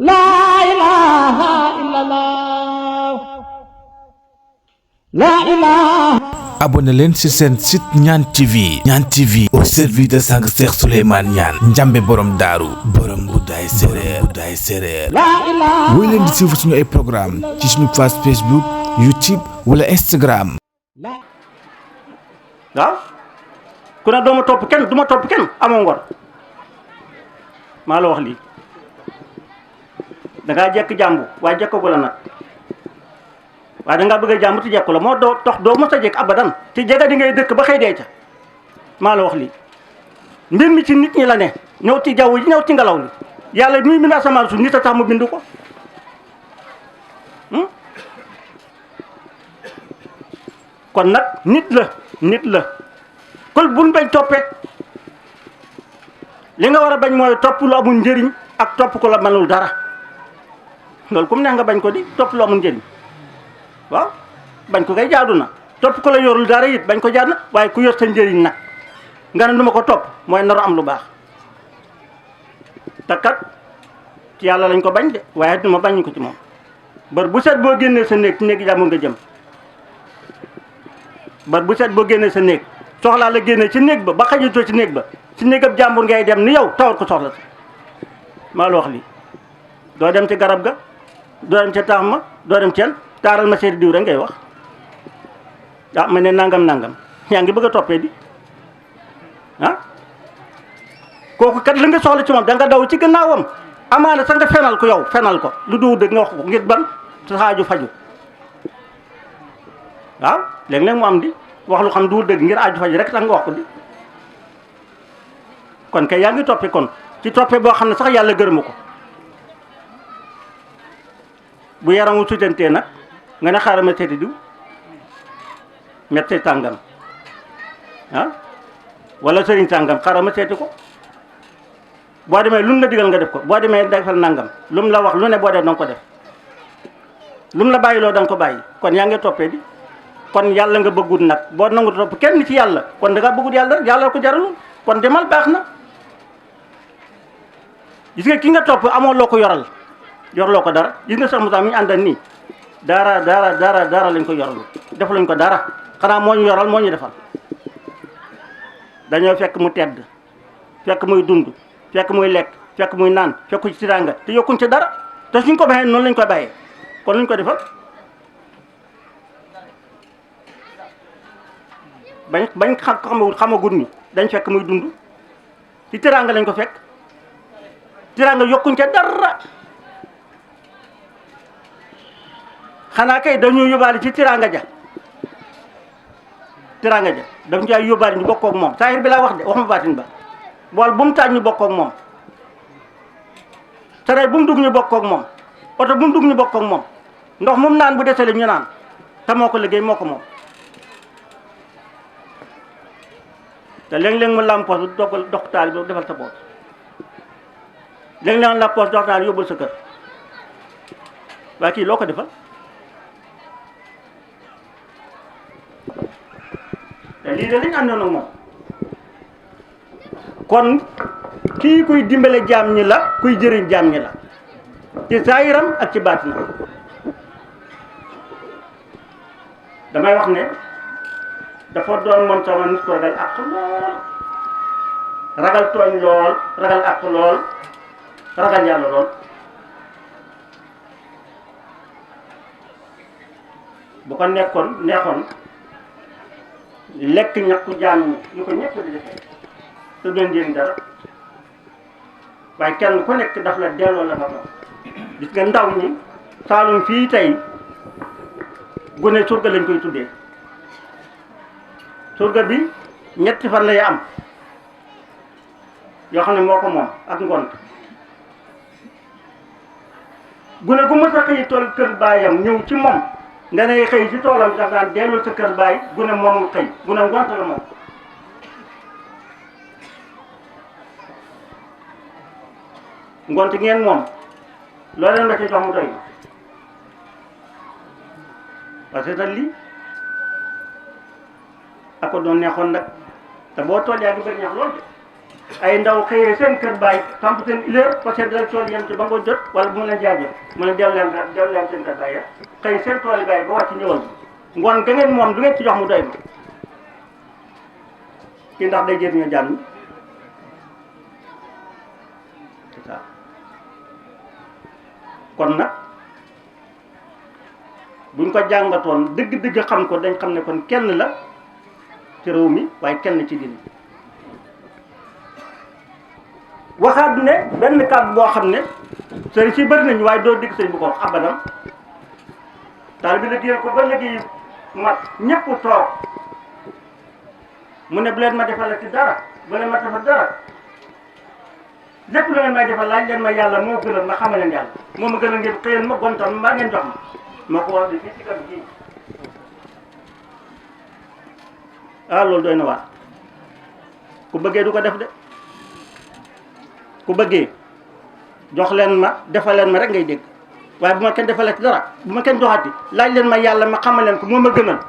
La ilaha illallah. La ilaha. abonné leen ci seen site Niane TV. Niane TV au service de sang Cheikh Souleymane Niane njambe borom daaru borom guddaay séréer La ilaha. woy leen di suivre suñu ay programme ci suñu page Facebook YouTube wala Instagram. waaw ku ne doo ma topp kenn du ma topp kenn amoo ngor maa la wax lii dangaa jekk jàmbu waaye jekkagu la nag waaye dangaa bëgg a jàmbu te jekku la moo doo tox doo mos a jekk abadan ci jega di ngay dëkk ba xëy dee ca maa la wax lii mbir mi ci nit ñi la ne ñëw ci jaww ji ñëw ci ngelaw li yàlla muy bind asamaan su nit a tax mu bind ko kon nag nit la kol buñ bañ toppee li nga war a bañ mooy topp lu amul njëriñ ak topp ko la mënul dara loolu comme neex nga bañ ko di topp lu amul njëriñ waaw bañ ko kay jaadu na topp ko la yorul dara it bañ ko jaadu na waaye ku yor sa njëriñ nag nga ne du ma ko topp mooy naru am lu baax te kat ci yàlla lañ ko bañ de waaye duma bañ ko ci moom bër bu set boo génnee sa néeg ci néeg jàmm nga jëm bër bu set boo génnee sa néeg soxlaa la génne ci néeg ba xajatoo ci néeg ba ci néegab jàmbur ngay dem ni yow tawat ko soxla sa maa la wax lii doo dem ci garab ga doo dem ca taax ma doo dem ceen taaral ma seeti diw rek ngay wax ah ma ne nangam yaa ngi bëgg a toppee di ah kooku kat la nga soxla ci moom da nga daw ci gannaawam amaana sax nga fenal ko yow fenal ko lu dul dëgg nga wax ko ngir ban sa xaaju faju waaw léeg-léeg mu am di wax lu xam du dëgg ngir aju faj rek tax nga wax ko di kon kay yaa ngi toppe kon ci toppe boo xam ne sax yàlla gërëmu ko bu yaramu sutantee nag nga ne xaaral ma seeti diw médecin tàngam ah wala sëriñ tàngam xaaral ma seeti ko boo demee lu mu la digal nga def ko boo demee defal nangam lu mu la wax lu ne boo def danga ko def lu mu la bàyyiloo danga ko bàyyi kon yaa ngi toppee di kon yàlla nga bëggut nag boo nangu topp kenn ci yàlla kon da ngaa bëggut yàlla rek yàlla ko jaralul kon demal baax na gis nga ki nga topp amoo loo ko yoral yorloo ko dara gis nga sax Moussa mi ñu àndal nii dara lañ ko yoralu defaluñ ko dara xanaa moo ñu yoral moo ñu defal dañoo fekk mu tedd fekk muy dund fekk muy lekk fekk muy naan fekk ci tiraanga te yokkuñ ci dara te suñ ko baxee noonu lañ ko bàyyee kon luñ ko defal bañ xamagut ni dañ fekk muy dund ci tiraanga lañ ko fekk tiraanga yokkuñ ca dara xanaa kay dañu yóbbaale ci tiraanga ja dañ caa yóbbaale ñu bokkook moom saahir bi laa wax de waxuma baatin ba bool bu mu taaj ñu bokkook moom sareet bu mu dugg ñu bokkook moom oto bu mu dugg ñu bokkook moom ndox mu naan bu desale ñu naan te moo ko liggéey moo ko moom te léeg-léeg mu lam poos dox taal bi defal sa poos léeg-léeg la poos dox taal yóbbul sa kër waaye kii loo ko defal te lii de lañ àndoon ak moom kon kii kuy dimbale jaam ñi la kuy jëriñ jaam ñi la ci saayiram ak ci baatinam damay wax ne dafa doon moom sama nit ko ragal àq lool ragal tooñ lool ragal àq lool ragal yàlla lool bu ko neexoon lekk ñàkku jaam ñi ñu ko ñëpp di defee te doon njëriñ dara waaye kenn ku nekk daf la delloo la nga moom gis nga ndaw ñi Saalum fii tey gune surga lañ koy tuddee surga bi ñetti fan lay am yoo xam ne moo ko moom ak ngont gune gu mës a xëy tool kër baayam ñëw ci moom nga ne xëy ci toolam daf daan dellul sa kër baay gune moomul xëy gune ngont la moom ngont ngeen moom loo leen la ci jox mu doy parce que lii ako doon neexoon nag te boo tool yaa ngi bëri ñax lool de ay ndaw xëyee seen kër bàyyi samp seen ileer parce que dal tool yem ci ba nga jot wala bu mu leen jaajëf mu ne dellu leen seen kër bàyyi xëy seen tool yi bàyyi ba wàcc ñëwal ngoon ga ngeen moom du ngeen ci jox mu doy ma kii ndax day jëriñoo jàmm c'est ça kon nag buñ ko jàngatoon dëgg-dëgg xam ko dañ xam ne kon kenn la ci réew mi waaye kenn ci dini waxaat ne benn kàddu boo xam ne sëriñ si bëri nañu waaye doo dégg sëriñ bu ko wax abadan taal bi liggéeyal ko ba léegi mat ñëpp toog mu ne bu leen ma defal ci dara bu leen ma defal dara lépp lu ngeen may defal laaj leen ma yàlla moo gënal ma xamal leen yàlla moo ma gënal ngeen xëyal ma gontal ma mbaa ngeen jox ma moo ko wax di fii ci kër gi ah loolu doy na waar ku bëggee du ko def de ku bëggee jox leen ma defal leen ma rek ngay dégg waaye bu ma kenn defalee ci dara bu ma kenn joxati laaj leen ma yàlla ma xamal leen ko moo ma gënal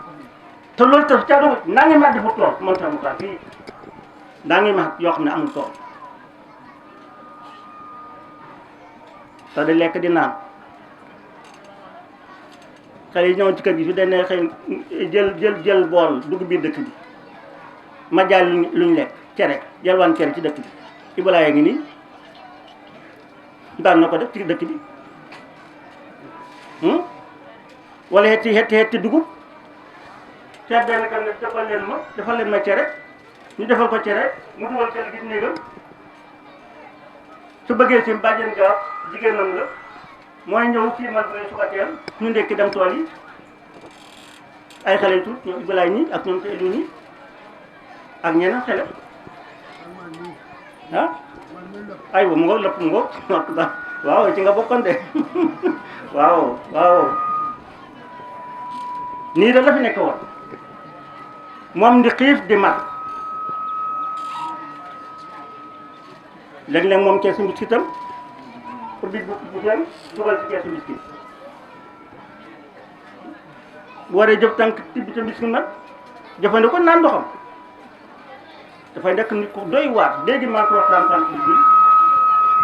te loolu tax caa doon naa ngi ma defut tool man sama tool fii naa ngi ma yoo xam ne amul tool te di lekk di naan xale yi ñëwoon ci kër gi fi dañ ne xëy jël bool dugg biir dëkk bi ma jaay luñ lekk cere yalwaan cere ci dëkk bi Ibrahima ngi nii daan na ko def ci dëkk bi wala xetti dugub seet benn kan ne defal leen ma cere ñu defal ko cere mu dugal cere gis néegam su bëggee si bàjjen gaaf jigéenam la mooy ñëw fii man bu suba teel ñu ndekki dem tool yi ay xale yu tuut ñoom Ibrahima ñi ak ñoom te Edu ñi ak ñeneen xale ah ay wa mu ngoog lépp mu ngoog waaw ci nga bokkoon de waaw nii da la fi nekk woon moom di xiif di mar léeg-léeg moom keesu mbiskitam ubbi bu teen dugal ci keesu mbiskit bu waree jëf tànk tibb ca mbiskit nag jëfandikoo naan ndoxam dafay nekk nit ku doy waar léegi maa ko wax tànk bi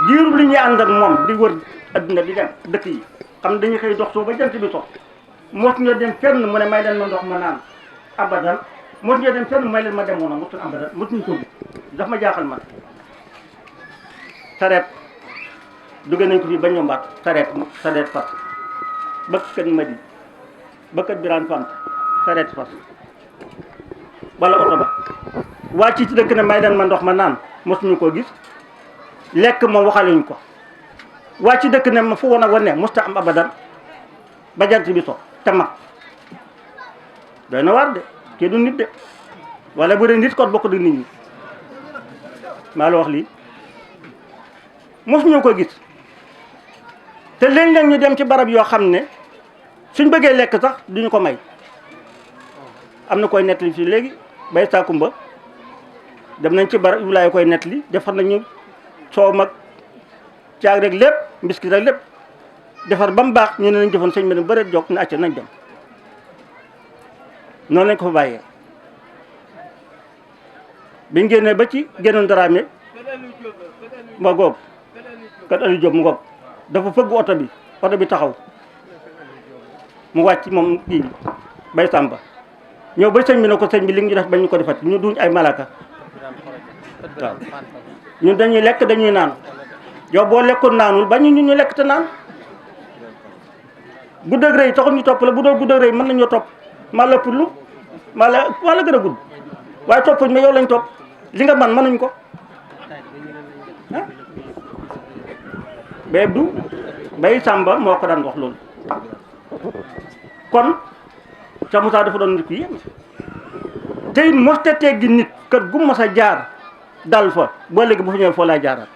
diiru li ñuy ànd ak moom di wër adduna di dem dëkk yi xam ne dañuy xëy dox soo ba jant bi sox mos ñoo dem fenn mu ne may leen ma ndox ma naan abadan mos ñoo dem fenn may leen ma demoon mosul abadan mosuñu ko daf ma jaaxal man sareet dugg nañ ko fii ba ñombaat sareet fas bëkkat madi bëkkat biraan fant sareet fas wala oto ba wàcc ci dëkk ne may leen ma ndox ma naan mosuñu koo gis lekk moom waxaluñ ko wàcc ci dëkk ne ma fu woon ak wane mosta am abadan ba jant bi so te mag doy na waar de kii du nit de wala bu dee nit kon bokk du nit ñi maa la wax lii mosuñu ko gis te léeg-léeg ñu dem ci barab yoo xam ne suñ bëggee lekk sax duñu ko may am na koy nettali fii léegi bay saakumba dem nañ ci barab Ibrahima koy nettali defar nañu soow mag caag rek lépp mbiskit rek lépp defar ba mu baax ñu ne nañ defoon sëñ bi ne bëreet jokk ne acca nañ dem noonu lañ ko fa bàyyee biñ génnee ba ci génnoon daraame ma goob kat Aliou Diop mu ngoog dafa fëgg oto bi taxaw mu wàcc moom kii bay sàmba ñëw ba sëñ bi ne ko sëñ bi li ñu def bañ ñu ko defati ñu duñ ay malaka waaw ñun dañuy lekk dañuy naan yow boo lekkoon naanul ba ñu lekk te naan gudd ak rëy taxul ñu topp la bu doon gudd ak rëy mën nañoo topp maa la pour lu maa la gën a gudd waaye toppuñ ma yow lañ topp li nga man mënuñ ko ah bay du bay sàmba moo ko daan wax loolu kon Cheikh Moussa dafa doon nit ku yéeme te it mosta teggi nit kër gu mos a jaar dal fa boo léegi bu fa ñëwee foo lay jaaral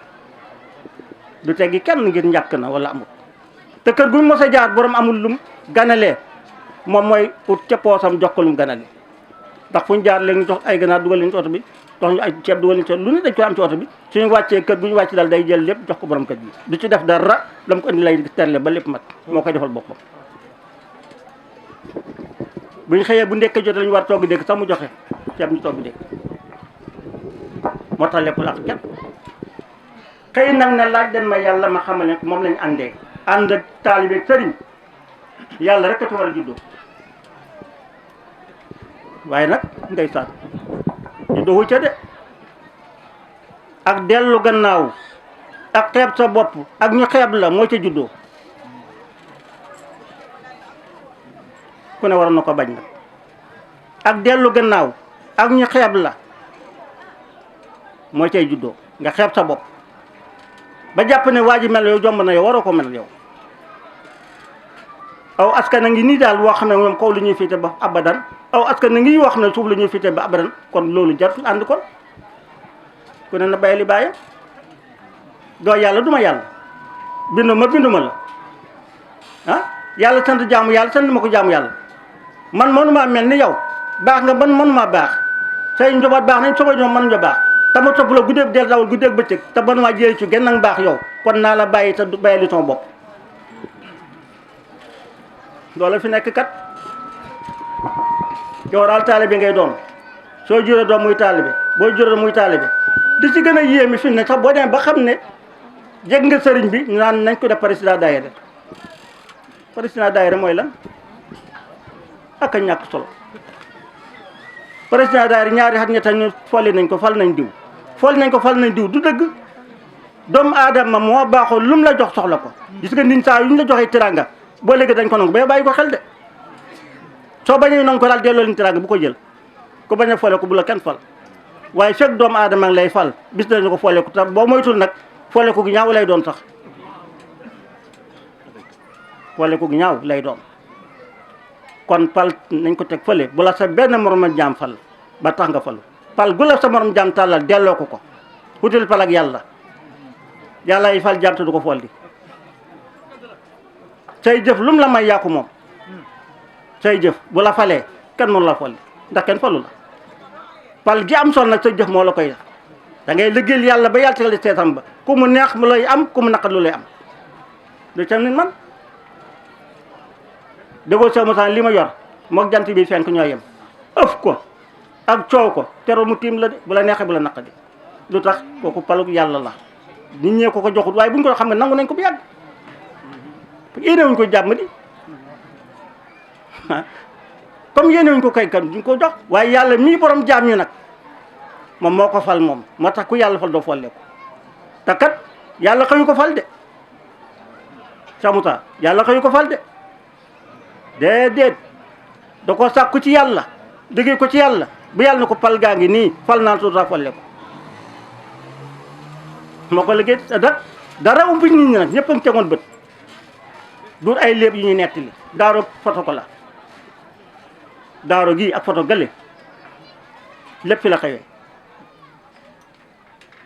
du teggi kenn ngir ñàkk na wala amul te kër gu mos a jaar borom amul lum ganalee moom mooy ut ca poosam jox ko lum ganale ndax fu ñu jaar léegi ñu jox ay ganaar dugal leen ci oto bi jox ñu ay ceeb dugal leen ci oto lu ne dañ koy am ci oto bi suñu wàccee kër gu ñu wàcc daal day jël lépp jox ko borom kër gi du ci def dara dama ko indi lay terle ba lépp mat moo koy defal boppam bu ñu xëyee bu ndekkee jotee lañu war togg ndékk sax mu joxe ceeb ñu togg ndékk moo tax lépp la ak kenn xëy nag ne laaj den ma yàlla ma xamal ne moom lañ àndee ànd ak taalibe sëriñ yàlla rek a ci war a juddoo waaye nag ndeysaan juddoo wu ca de ak dellu gannaaw ak xeeb sa bopp ak ñu xeeb la moo ca juddoo ku ne waroon na ko bañ nag ak dellu gannaaw ak ñu xeeb la moo cay juddoo nga xeeb sa bopp ba jàpp ne waa ji mel yow jomb na yow waroo ko mel yow aw askan a ngi nii daal woo xam ne moom kaw lu ñuy fiite ba abadan aw askan a ngi wax ne suuf lu ñuy fiite ba abadan kon loolu jartul ànd kon ku ne na bàyyi li bàyyi doo yàlla duma yàlla binduma la ah yàlla sant jaamu yàlla sant ma ko jaamu yàlla man mënumaa mel ni yow baax nga man mënumaa baax say njaboot baax nañ sama ñoom mën nga baax te ma topp la guddeeg del dawal guddeeg bëccëg te mënumaa jëlee ci genn nag baax yow kon naa la bàyyi te du bàyyi li sama bopp loolu fi nekk kat yow daal taalibe ngay doon soo juree doom muy taalibe boo juree muy taalibe di ci gën a yéemi fi ne sax boo demee ba xam ne jeg nga sëriñ bi naan nañ ko def président daayira président daayira mooy lan ak a ñàkk solo président daayira ñaari at ñetta ñu folli nañ ko fal nañ diw du dëgg doomu aadama moo baaxoo lu mu la jox soxla ko gis nga nit saa yu ñu la joxee tiranga boo léegi dañ ko nangu ba bàyyi ko xel de soo bañee nangu ko daal delloo leen tiranga bu ko jël ku bañ a fole ko bu la kenn fal waaye fekk doomu aadama lay fal bis nañu ko fole ko te boo moytul nag fole ko gi ñaaw lay doon sax fole ko gi ñaaw lay doon kon pal nañ ko teg fële bu la sa benn morom jaam fal ba tax nga falu pal gu la sa morom jaam tàllal delloo ko wutil pal ak yàlla yàlla yi fal jaam te du ko folli say jëf lum la may yàqu moom say jëf bu la falee kenn mënu la folli ndax kenn falu la pal gi am sol nag say jëf moo la koy def da ngay liggéeyal yàlla ba yàlla tegal seetam ba ku mu neex mu lay am ku mu naqat lu lay am lu tam nit man déggoo soo mosaan li ma yor mook jant bi fenk ñoo yem ëf ko ak coow ko teroo mu tiim la de bu la neexee bu la naqadi lu tax kooku palug yàlla la nit ñee ko joxut waaye bu ñu ko xam nga nangu nañ ko bu yàgg yéenewuñ ko jàmm di comme yéenewuñ ko kay kan duñ ko jox waaye yàlla mii borom jaam ñi nag moom moo ko fal moom moo tax ku yàlla fal doo folle ko te kat yàlla xëyu ko fal de samuta yàlla xëyu ko fal de déedéet da ko sàkku ci yàlla déggee ko ci yàlla bu yàlla na ko pal gaa ngi nii fal naan suuta folle ko moo ko liggéey dara umpi nit ñi nag ñëpp a ngi tegoon bët dur ay léeb yu ñuy nettali daaro photo ko la daaro gii ak photo gële lépp fi la xewee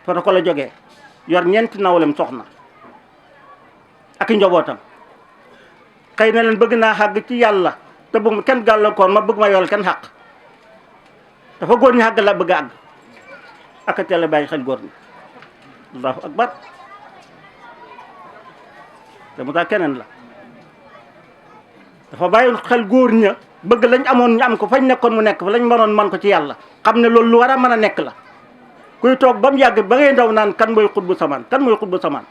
photo ko la jógee yor ñeenti nawlem soxna ak i njobootam xëy na leen bëgg naa xàgg ci yàlla te bëgg ma kenn gàllankoor ma bëgg ma yoral kenn xàq dafa góor ñi xàgg la bëgg a àgg ak a teel a bàyyi xel góor ñi allahu akbar te mu tax keneen la dafa bàyyi xel góor ña bëgg lañ amoon ñu am ko fañ nekkoon mu nekk fa lañ mënoon man ko ci yàlla xam ne loolu lu war a mën a nekk la kuy toog ba mu yàgg ba ngay ndaw naan kan mooy xutbu samaan kan mooy xutbu samaan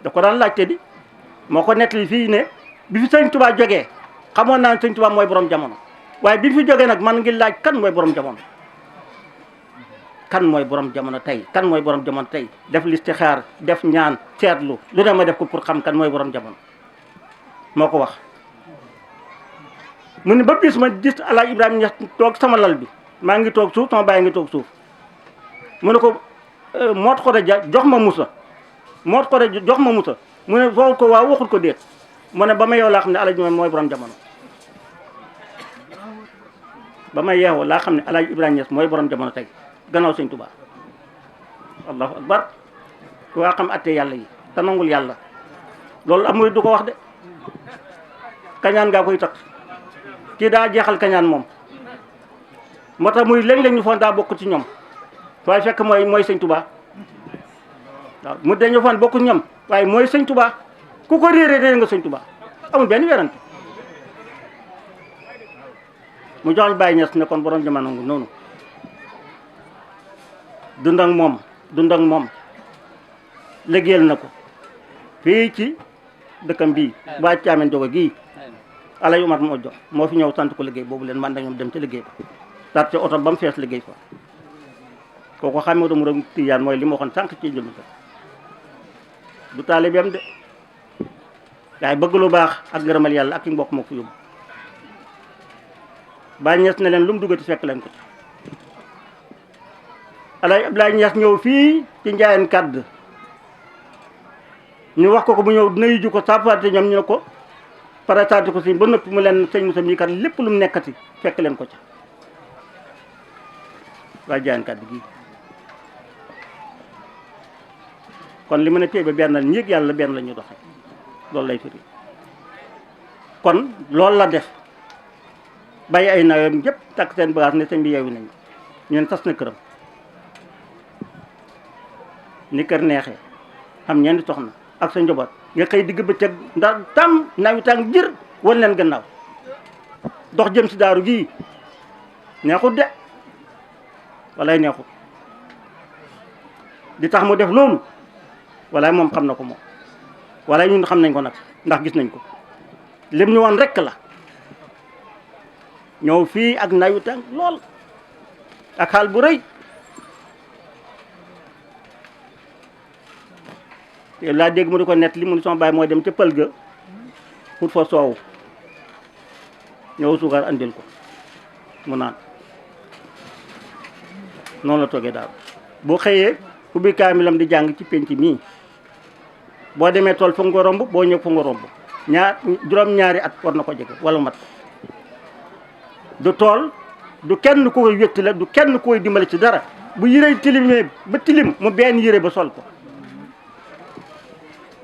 da ko daan laajte di moo ko nettali fii ne bi fi sëñ Tuubaa jógee xamoon naa ne sëñ Tuubaa mooy borom jamono waaye bi fi jógee nag man ngi laaj kan mooy borom jamono kan mooy borom jamono tey kan mooy borom jamono tey def listixaar def ñaan seetlu lu ne ma def ko pour xam kan mooy borom jamono moo ko wax mu ne ba bis ma gis Alaaji Ibrahima Ñas toog sama lal bi maa ngi toog suuf sama baay ngi toog suuf mu ne ko moot xore ja jox ma musa moot xore ja jox ma musa mu ne foofu ko waaw waxul ko déet mu ne ba ma yow laa xam ne Alaaji mooy borom jamono ba ma yeewoo laa xam ne Alaaji Ibrahima Ñas mooy borom jamono tey gannaaw sëñ Tuubaa allahu akbar ku waa xam atte yàlla yi te nangul yàlla loolu amul du ko wax de kañaan ngaa koy tax kii daa jeexal kañaan moom moo tax muy léeg-léeg ñu foon daa bokk ci ñoom waaye fekk mooy sëñ Tuubaa waaw mu dañu foon bokk ñoom waaye mooy sëñ Tuubaa ku ko réere nga sëñ Tuubaa amul benn werante mu jox Baye Niass ne kon borom jamono noonu dund ak moom liggéeyal na ko fii ci dëkkam bii waa Caameen Jogo gii Alay Umar moo jox moo fi ñëw sant ko liggéey boobu leen man da ñoom dem ci liggéey ba start ci oto ba mu fees liggéey fa kooku xamee mu rek Tijaan mooy li ma waxoon sànq ci jëmm du taalibeem de waaye bëgg lu baax ak ngërëmal yàlla ak i mbokk moo ko fi yóbbu Baay Ñas ne leen lu mu duggati fekk leen ko ci Alay Ablaay Ñas ñëw fii ci Njaayeen Kàdd ñu wax ko bu ñëw nuyu ju ko saafarte ñoom ñu ne ko parataati ko si ba noppi mu leen sëñ Moussa mii kat lépp lu mu nekkati fekk leen ko ca waa Njaayeen Kàdd gi kon li mu ne tey ba benn ñéeg yàlla benn la ñu doxe loolu lay firi kon loolu la def bàyyi ay nawam yëpp takk seen bagage ne sëñ bi yeewu nañu ñeen tas na këram ni kër neexee xam ñeenti soxna ak sa njaboot nga xëy digg bëccëg ndax tam nawitaan jër wan leen gannaaw dox jëm si daaru gii neexut de walaay neexut di tax mu def loolu walaay moom xam na ko moom walaay ñun xam nañ ko nag ndax gis nañ ko lim ñu woon rekk la ñëw fii ak nawitaan lool ak xaal bu rëy te laa dégg mu di ko nett li mu ni sama baay mooy dem ca pël ga pour fa soow ñëw suukar andil ko mu naan noonu la toogee daal boo xëyee ubbi kaamilam di jàng ci penc mii boo demee tool fa nga romb boo ñëw fa nga romb juróom-ñaari at war na ko jege wala mat du tool du kenn ku koy wétti la du kenn ku koy dimbali ci dara bu yërey tilimee ba tilim mu benn yëre ba sol ko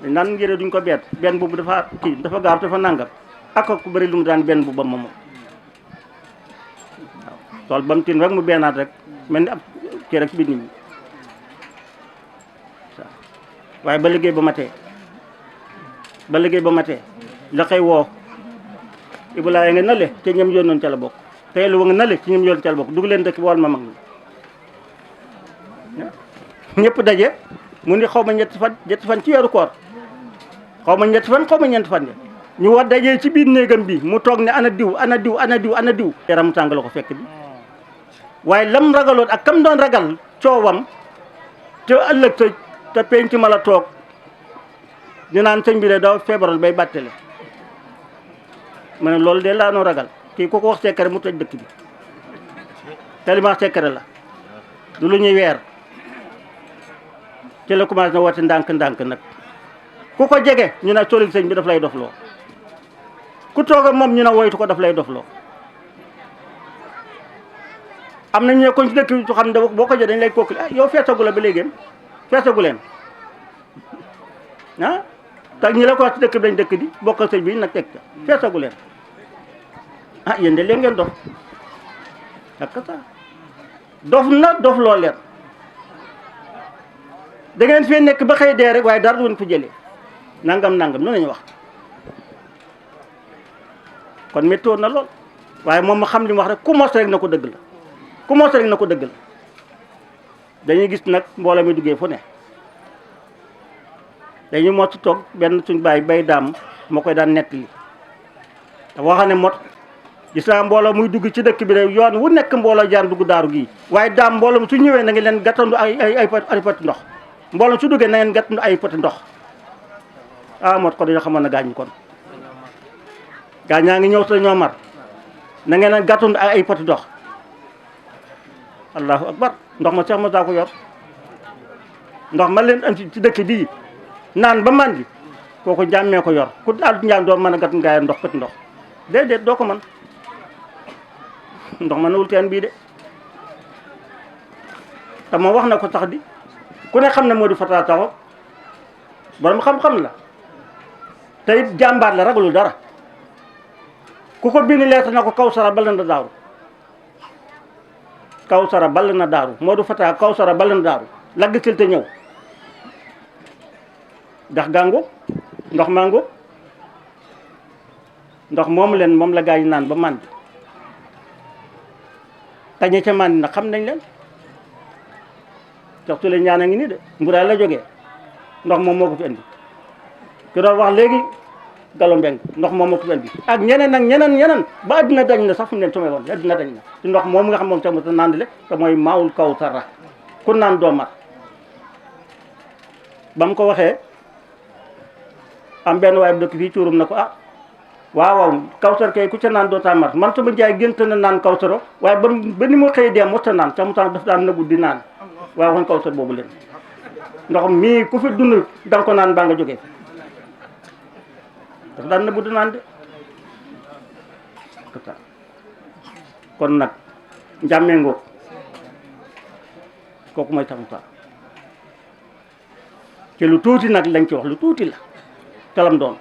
nan yére duñ ko beet benn boobu dafa kii dafa gaaw dafa nangam ak ku bëri lu mu daan benn bu ba moom waaw tool ba mu tin rek mu bennaat rek mel ni ab kii rek bi nit ñi waaye ba liggéey ba matee la koy woo Ibulaay nga nale te ñoom yónnoon ca la bokk te lu wa nga nale ci ñoom yónnoon ca la bokk dugg leen dëkk wool ma mag ñi ñëpp daje mu ni xaw ma ñetti fan ci weeru koor xaw ma ñetti fan xaw ma ñeenti fan ñu war dajee ci biir néegam bi mu toog ne ana diw yaram tàng la ko fekk bi waaye lam ragaloon ak kam doon ragal coowam te ëllëg te penc ma la toog ñu naan sëñ bi de daw feebaroon bay bàttale ma ne loolu de laa noo ragal kii ku ko wax secret mu tëj dëkk bi tellement secret la du lu ñuy weer ci la commencé na woote ndànk nag ku ko jege ñu ne solil sëñ bi daf lay dofloo ku toog ak moom ñu ne woytu ko daf lay dofloo am na ñu ne kon ci dëkk bi xam ne boo ko jëlee dañ lay kookili ah yow feesagu la ba léegi feesagu leen ah te ñi la ko wax ci dëkk bi dañ dëkk di bokk sëñ bi nag teg ca feesagu leen ah yéen de leen ngeen dof ak ça dof na dof loo leen da ngeen fee nekk ba xëy dee rek waaye dara duñ fi jëlee nangam noonu la ñu wax kon méttoon na lool waaye moom ma xam li mu wax rek ku mos rek na ko dëgg la dañuy gis nag mbooloo mi duggee fu ne dañuy mot toog benn suñ bàyyi bay daam moo koy daan nettali dafa wax ne mot gis naa mbooloo muy dugg ci dëkk bi rek yoon wu nekk mbooloo jaar dugg daaru gii waaye daam mbooloo mi su ñëwee na ngi leen gàttandu ay poti ndox mbooloo su duggee na ngeen gàttandu ay poti ndox ah mot ko dañoo xamoon na gaañ kon gaañaa ngi ñëw sa ñoo mar na ngeen leen gàttandu ay poti ndox allahu akbar ndox ma Seex Musaa ko yor ndox ma leen am ci dëkk bii naan ba mandi kooku njàmmee ko yor ku daal njaam doo mën a gàttandu gaay ndox poti ndox déedéet doo ko mën ndox ma nawul teen bii de te moom wax na ko sax di ku ne xam ne moo di Fata Taxaw borom xam-xam la te it jàmbaar la ragalul dara ku ko bind leeta na ko Kawsara bal na daaru Kawsara bal na daaru moo du Fata Kawsara bal na daaru lagg sil te ñëw ndax gàngo ndox mango ndox moomu leen moom la gaa yi naan ba màndi tañe ca màndi nag xam nañ leen Cheikh Souley ñaan a ngi nii de Mburaay la jógee ndox moom moo ko fi indi ki doon wax léegi Gallo Mbeng ndox moom moo ko fi indi ak ñeneen ak ñeneen ba addina dañ na sax fu mu leen sumee woon addina dañ na ci ndox moom nga xam moom Cheikh Moussa nandile te mooy maawul Kawsara ku naan doo mar ba mu ko waxee am benn waaye bu dëkk fii cuurum na ko ah waaw Kawsar kay ku ca naan doo taa mar man sama njaay gént na naan Kawsaro waaye ba ni mu xëy dee mosta naan ca mu tax daf daan nëbbu di naan waaye waxoon Kawsar boobu leen ndox mii ku fi dund da nga ko naan baa nga jógee daf daan nëbbu di naan de kon nag njàmmee ngoo kooku mooy tax mu tax ci lu tuuti nag lañ ci wax lu tuuti la kalam doon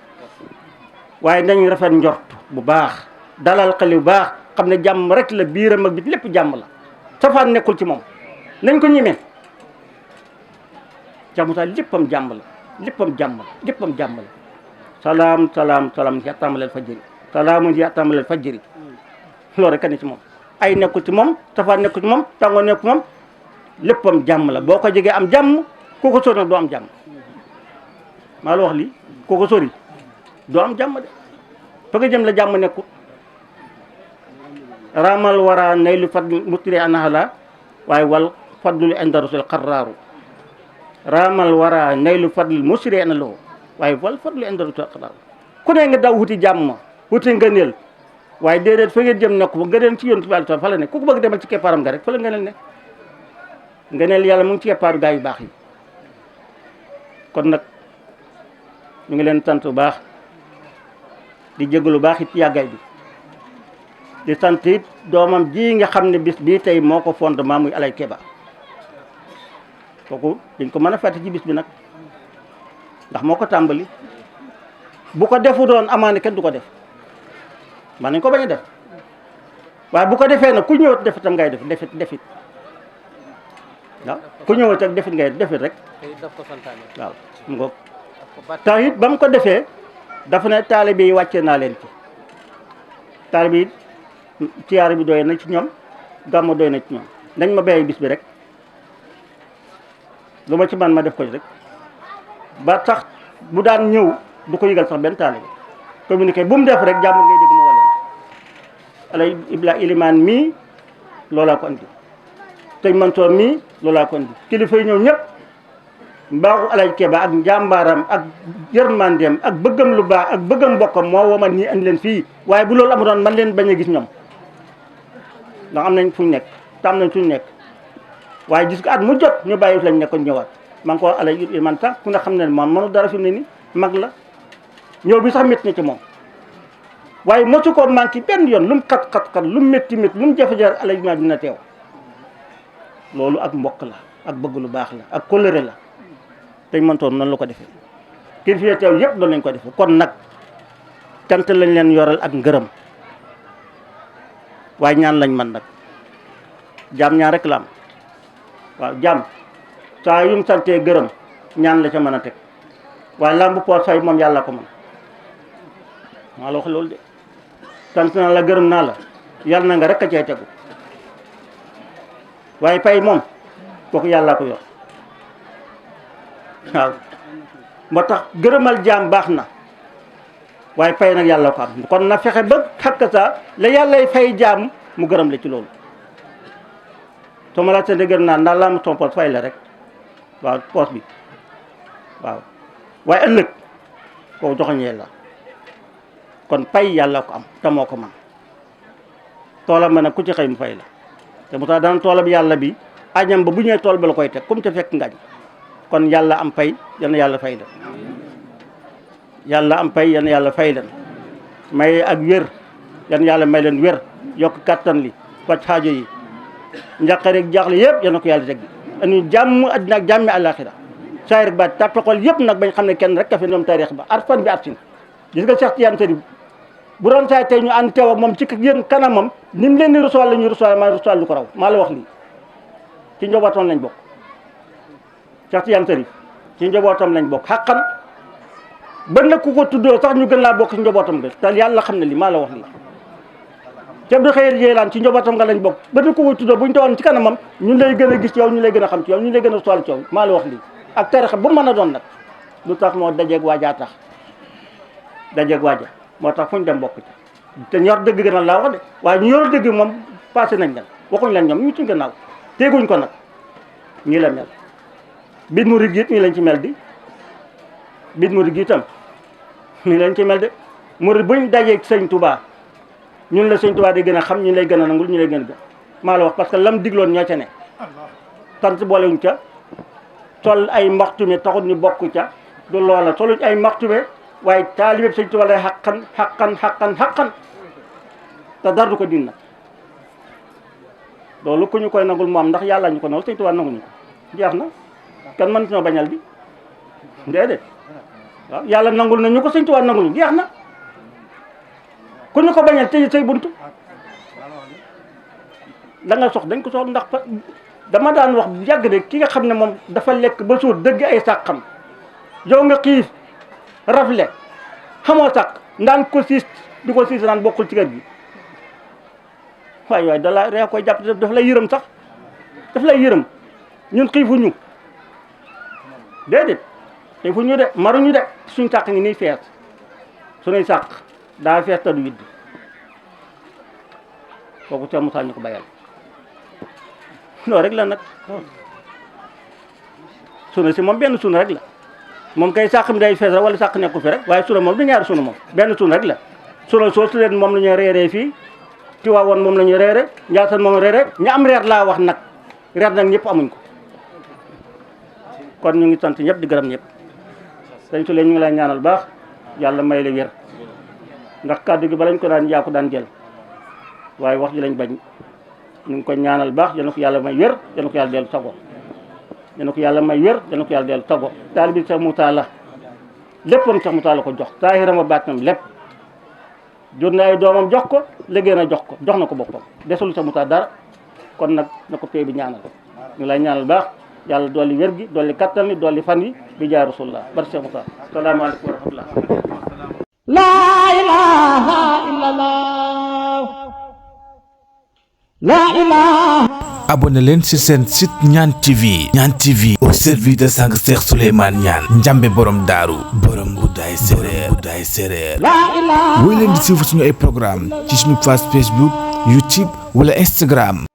waaye nañ rafet njort bu baax dalal xel bu baax xam ne jàmm rek la biiram ak bi lépp jàmm la safaan nekkul ci moom nañ ko ñemee jamuta léppam jàmm la léppam jàmm la léppam jàmm la salaam salaam salaam yàttamaleel fajjëri salaamun yàttamaleel fajjëri loolu rek a ne ci moom ay nekkul ci moom safaan nekkul ci moom tàngoo nekkul moom léppam jàmm la boo ko jegee am jàmm koo ko sori nag doo am jàmm maa la wax lii koo ko sori doo am jàmm de fa nga jëm la jàmm nekkul ramal wara nay lu fat mutri anahala waaye wal fadlul inda rasul qarraaru ramal wara nay lu fadlul musri ana lahu waaye wal fadlul inda rasul qarraaru ku ne nga daw wuti jàmm wuti ngëneel waaye déedéet fa ngeen jëm nekku fa ngëneel ci yonent bi fa la ne ku ko bëgg demal ci keppaaram nga rek fa la ngëneel ne ngëneel yàlla mu ngi ci keppaaru gaa yu baax yi kon nag ñu ngi leen sant bu baax di jégalu baax it yàggaay bi di sant it doomam ji nga xam ne bis bii tey moo ko fondement muy Alay Keba kooku dañ ko mën a fàtte ci bis bi nag ndax moo ko tàmbali bu ko defu doon amaane kenn du ko def man nañ ko bañ a def waaye bu ko defee nag ku ñëwat def itam ngay defit waaw ku ñëwat ak defit ngay defit rek waaw mu ngoog tax it ba mu ko defee dafa ne taalibe yi wàcce naa leen ci taalibe yi siyaare bi doy na ci ñoom gàmmu doy na ci ñoom nañ ma bàyyi bis bi rek lu ma ci man ma def ko ci rek ba tax bu daan ñëw du ko yëgal sax benn taalibe communiqué bu mu def rek jàmm ngay dégg mu wala Alay Ibla Ilimaan mii loolaa ko andi tey Mansoor mii loolaa ko andi kilifa yi ñëw ñëpp mbaaxu Alay Keba ak njàmbaaram ak yërmandeem ak bëggam lu baax ak bëggam mbokkam moo womal ñi andi leen fii waaye bu loolu amutoon man leen bañ a gis ñoom ndax am nañ fuñ nekk te am nañ fuñ nekk waaye gis ko at mu jot ñu bàyyi lañ nekkoon ñëwaat maa ngi ko Alay Ilimaan sax ku nga xam ne moom mënu dara fi mu ne ni mag la ñëw bi sax métti na ci moom waaye mosu ko manqué benn yoon lu mu xat lu mu métti lu mu jafe-jafe Alay Ilimaan dina teew loolu ak mbokk la ak bëgg lu baax la ak kóllëre la tey Mansoor noonu la ko defee kii fi teew yëpp loolu lañ ko defee kon nag cant lañ leen yoral ak ngërëm waaye ñaan lañ man nag jaam ñaan rek la am waaw jaam saa yum santee gërëm ñaan la ca mën a teg waaye lambu poos fay moom yàlla ko mën maa la wax loolu de sant naa la gërëm naa la yàlla na nga rek a cay tegu waaye pay moom kooku yàlla ko yor waaw moo tax gërëmal jaam baax na waaye fay nag yàlla ko am kon na fexe ba xakk sa la yàllay fay jaam mu gërëm la ci loolu soo ma la seen gërëm naa ndax laa ma ton poos fay la rek waaw poos bi waaw waaye ëllëg kooku joxoñee la kon pay yàlla ko am te moo ko man toolam ba nag ku ci xëy mu fay la te mu tax daan toolam yàlla bi añam ba bu ñëwee tool ba la koy teg comme te fekk ngañ kon yàlla am pay yal na yàlla fay leen yàlla am pay yal na yàlla fay leen may ak wér yal na yàlla may leen wér yokk kattan li faj xaajo yi njaqare ak jaaxle yëpp yal na ko yàlla teg anu jàmm àddina ak jàmmi àllaaxira saay rek ba tàppe xol yëpp nag bañ xam ne kenn rek ka fi ñoom taarix ba arfan bi arsin gis nga Cheikh Tidiane Chérif bu doon saay tey ñu ànd teew ak moom ci yéen kanamam ni mu leen di recevoir la ñuy recevoir maa recevoir lu ko raw maa la wax lii ci njabootam lañ bokk Cheikh Tidiane Chérif ci njabootam lañ bokk xaqan ba nag ku ko tuddoo sax ñu gën laa bokk ci njabootam nga te yàlla xam ne li maa la wax lii Cheikh Abdou Khayr Jeylaan ci njabootam nga lañ bokk ba di ko wuy tuddoo bu ñu tawoon ci kanamam ñun lay gën a gis ci yow ñu lay gën a xam ci yow ñu lay gën a soxla ci yow maa la wax lii ak tarixa bu mën a doon nag lu tax moo dajeeg waajaa tax dajeeg waaja moo tax fu ñu dem bokk ci te ñor dëgg gën a laa wax de waaye ñu yor dëgg moom passé nañ leen waxuñ leen ñoom ñu ci gannaaw teguñ ko nag ñii la mel biit mu rig it ñii lañ ci mel di biit mu rig itam ñii lañ ci mel de murid buñ dajeeg sëñ Touba ñun la sëñ Touba di gën a xam ñu lay gën a nangul ñu lay gën a gën maa la wax parce que lam digloon ñoo ca ne tant boolewuñ ca sol ay maxtume taxul ñu bokk ca du loola soluñ ay maxtume waaye taalibe sëñ Touba lay xaqan te dara du ko din nag loolu ku ñu koy nangul mu am ndax yàlla ñu ko nangul sëñ Touba nanguñu ko jeex na kan mën ñoo bañal di déedéet waaw yàlla nangul na ñu ko sëñ Touba nangul ñu jeex na ku ñu ko bañal tëj say buntu la nga sox dañ ko sox ndax dama daan wax yàgg de ki nga xam ne moom dafa lekk ba suur dëgg ay sàqam yow nga xiif rafle xamoo sàq ndaan ko siis di ko siis naan bokkul ci kër gi waay da la ree koy jàpp daf lay yërëm sax daf lay yërëm ñun xiifuñu déedéet xiifuñu de maruñu de suñ sàq ngi nii fees suñuy sàq daa fees ta du widd kooku Cheikh Moussa ñu ko bayal loolu rek la nag suna si moom benn suna rek la moom kay sàq mi day fees rek wala sàq nekku fi rek waaye suna moom du ñaari suna moom benn suna rek la suna soosu leen moom la ñuy reeree fii Tiwaawoon moom la ñuy reere Njaasaan moom reere ña am reer laa wax nag reer nag ñëpp amuñ ko kon ñu ngi sant ñëpp di gërëm ñëpp dañ su leen ñu ngi lay ñaanal baax yàlla may la wér ndax kàddu gi ba lañ ko daan yaa ko daan jël waaye wax ji lañ bañ ñu ngi ko ñaanal baax yal na ko yàlla may wér yal na ko yàlla dellu sago yal na ko yàlla may wér yal na ko yàlla dellu sago taalibe Cheikh Moussa la léppam Cheikh Moussa la ko jox taahiram a baatinam lépp jur na ay doomam jox ko liggéey na jox na ko boppam desul Cheikh Moussa dara kon nag na ko pay bi ñaanal ñu lay ñaanal baax yàlla dolli wér gi dolli kattan yi dolli fan yi bi jaay rasulullah barke Cheikh Moussa salaamaaleykum wa rahmatullah La ilaha illallah. La ilaha. abonné leen ci seen site Ñaan TV. Ñaan TV au service de sang Cheikh Souleymane Niane njambe borom daaru borom buddaay séréer La ilaha. woy leen di suivre suñu ay programme ci suñu page Facebook YouTube wala Instagram